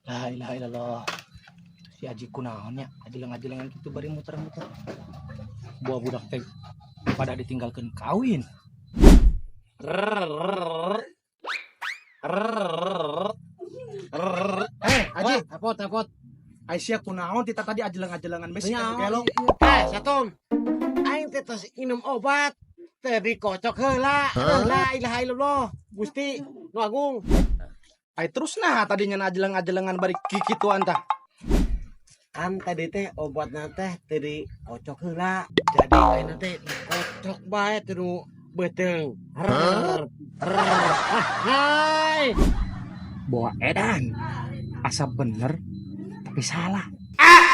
La ilaha illallah. Itu si Aji kunaon nya, ajeleng-ajelengan kitu bari muter-muter. Buah budak teh pada ditinggalkeun kawin. Eh, Aji, Apot, apot. Aisyah kunaon tita tadi ajeleng-ajelengan besi Nya, gelo. Eh, satom. Aing teh tos minum obat. Teh dikocok heula. La ilaha illallah. Gusti Nu Agung. Ai terus nah tadinya ajeleng-ajelengan bari kikituan tah. Kan tadi teh obatna teh teu dikocok heula. Jadi ayeuna teh dikocok bae teh nu beuteung. Rrrr, rrrr. Ah, hai. Bawa edan. Asa bener tapi salah.